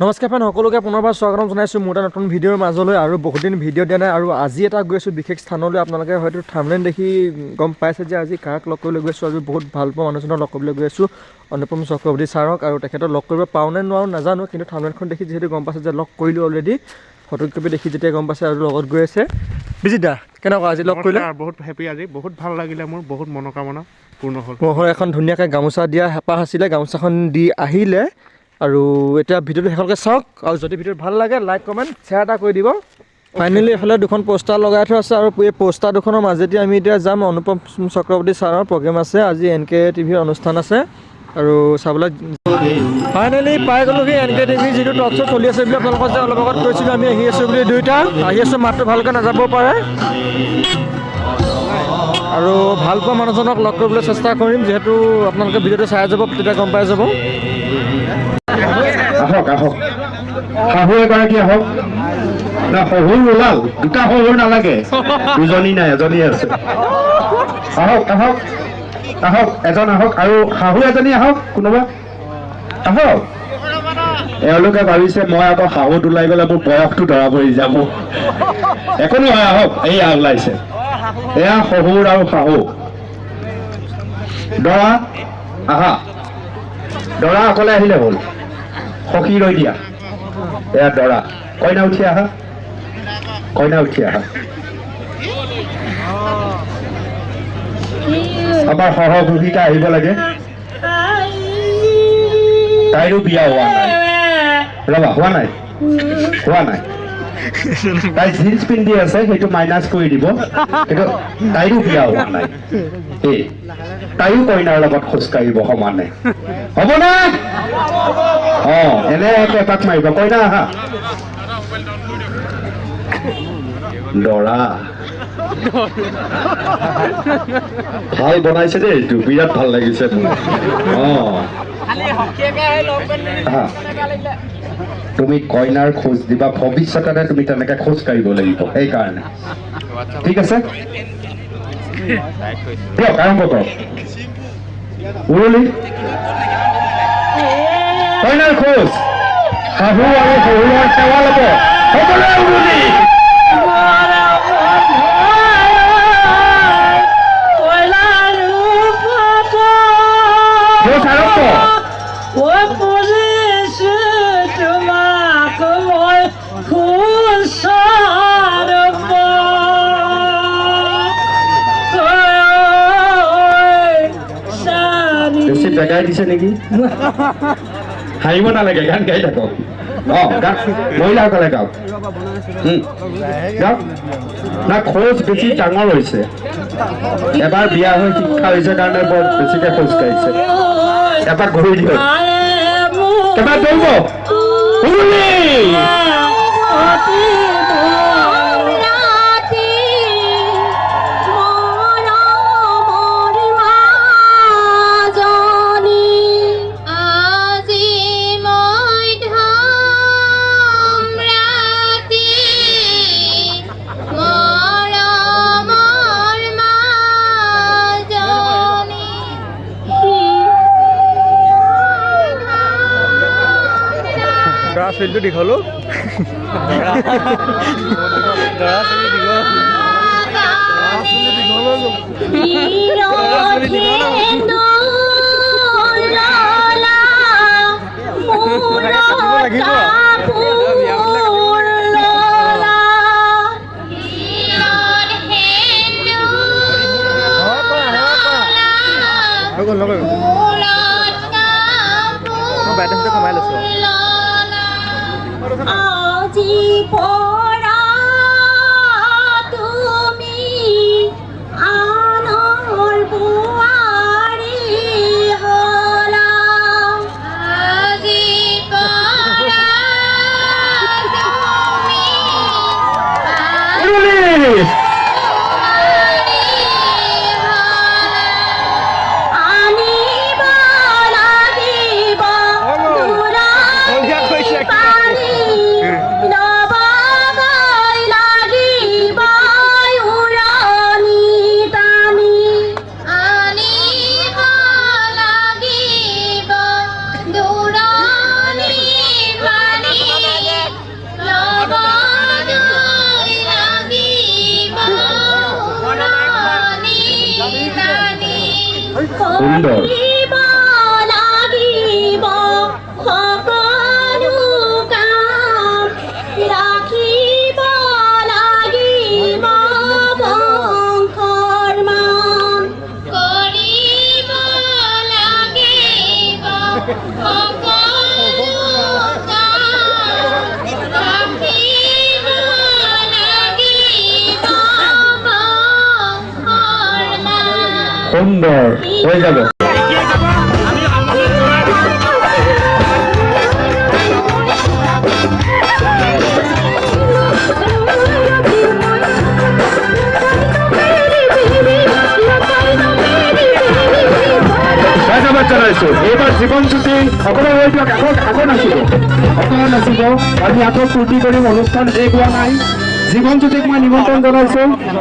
নমস্কাৰ ফ্ৰেণ্ড, সকলোকে পুনৰবাৰ স্বাগতম জনাইছোঁ মোৰ এটা নতুন ভিডিঅ'ৰ মাজলৈ। আৰু বহুদিন ভিডিঅ' দিয়া নাই আৰু আজি এটা গৈ আছোঁ বিশেষ স্থানলৈ। আপোনালোকে হয়তো থাম্বনেইল দেখি গম পাইছে যে আজি কাক লগ কৰিবলৈ গৈ আছোঁ। আজি বহুত ভাল পোৱা মানুহজনক লগ কৰিবলৈ গৈ আছোঁ, অনুপম চক্ৰৱৰ্তী ছাৰক। আৰু তেখেতক লগ কৰিব পাৰোঁ নে নোৱাৰোঁ নাজানো, কিন্তু থাম্বনেইলখন দেখি যিহেতু গম পাইছে যে লগ কৰিলোঁ অলৰেডি, ফটোকপি দেখি যেতিয়া গম পাইছে আৰু লগত গৈ আছে। বিজিত দা, কেনেকুৱা আজি লগ কৰিলে? বহুত হেপী, আজি বহুত ভাল লাগিলে, মোৰ বহুত মনোকামনা পূৰ্ণ হ'ল। মোৰ এখন ধুনীয়াকৈ গামোচা দিয়া হেঁপাহ আছিলে, গামোচাখন দি আহিলে। আৰু এতিয়া ভিডিঅ'টো শেষলৈকে চাওক, আৰু যদি ভিডিঅ'টো ভাল লাগে লাইক কমেণ্ট শ্বেয়াৰ এটা কৰি দিব। ফাইনেলি এইফালে দুখন পোষ্টাৰ লগাই থোৱা আছে আৰু এই পোষ্টাৰ দুখনৰ মাজেদি আমি এতিয়া যাম। অনুপম চক্ৰৱৰ্তী ছাৰৰ প্ৰগ্ৰেম আছে আজি, এন কে টিভিৰ অনুষ্ঠান আছে আৰু চাবলৈ ফাইনেলি পাই গ'লোহি এন কে টিভি যিটো টক শ্ব' চলি আছে বুলি আপোনালোকক যে অলপ আগত কৈছিলোঁ আমি আহি আছোঁ বুলি। দুয়োটা আহি আছোঁ, মাতটো ভালকৈ নাযাব পাৰে। আৰু ভাল পোৱা মানুহজনক লগ কৰিবলৈ চেষ্টা কৰিম, যিহেতু আপোনালোকে ভিডিঅ'টো চাই যাব তেতিয়া গম পাই যাব। আহক আহক, শাহু এগৰাকী আহক না, শহুৰ ওলাল, দুটা শহুৰ নালাগে, দুজনী নাই এজনী আছে। আহক আহক আহক, এজন আহক আৰু শাহু এজনী আহক, কোনোবা আহক। এওঁলোকে ভাবিছে মই আকৌ শাহুত ওলাই গ'লে মোৰ বয়সটো ধৰা পৰি যাব। একো নহয়, আহক। এইয়া ওলাইছে, এয়া শহুৰ আৰু শাহু। দৰা আহা, দৰা অকলে আহিলে হ'ল, সখী ৰৈ দিয়া। এয়া দৰা, কইনা উঠি আহা, কইনা উঠি আহা। আমাৰ সহযোগিতা আহিব লাগে, তাইৰো বিয়া হোৱা নাই, ৰবা হোৱা নাই, হোৱা নাই। তাই জিন্স পিন্ধি আছে, সেইটো মাইনাছ কৰি দিব, কিন্তু তাইৰো বিয়া হোৱা নাই। এই তাইও কইনাৰ লগত খোজকাঢ়িব সমানে, হ'বনে? অ, এনে এপাক মাৰিব। কইনা আহা, দৰা ভাল বনাইছে দেই এইটো, বিৰাট ভাল লাগিছে মোৰ। অ, তুমি কইনাৰ খোজ দিবা, ভৱিষ্যতে তুমি তেনেকে খোজ কাঢ়িব লাগিব, সেইকাৰণে। ঠিক আছে, দিয়ক আৰম্ভ কৰক। উৰুলি, কইনাৰ খোজ, শাহু আৰু শহুৰৰ সেৱা ল'ব সকলোৱে। উৰুলি খোজ আৰম্ভ। বেছি বেগাই দিছে নেকি? হাঁহিব নালাগে, গান গাই থাকক। অ, গান মহিলাসকলে গাওক, গাওক না। খোজ বেছি ডাঙৰ হৈছে, এবাৰ বিয়া হৈ শিক্ষা হৈছে কাৰণে বৰ বেছিকে খোজ কাঢ়িছে। এবাৰ ঘূৰি দিয়ক, এবাৰ দৌৰিব। দৰা চুলিটো দীঘলো, দৰা চুলি দীঘল, লাগিব। মই বাইদেউহঁতে কমাই লৈছোঁ। আজি পৰা তুমি আনৰ বোৱাৰী হলা, আজি পৰা তুমি আনিব লাগিব পানী। সুন্দৰ। কৰিব লাগিব সকলো কাম, ৰাখিব লাগিব বংশৰ মান। কৰিব লাগিব সকলো কাম, ৰাখিব লাগিব বংশৰ মান। সুন্দৰ হৈ যাব। ধন্যবাদ জনাইছো। এইবাৰ জীৱন জ্যোতি, সকলো ৰৈ দিয়ক। আকৌ আকৌ নাচিব, আকৌ নাচিব। আমি আকৌ ফূৰ্তি কৰিম। অনুষ্ঠান শেষ হোৱা নাই। জীৱন জ্যোতিক মই নিমন্ত্ৰণ জনাইছো।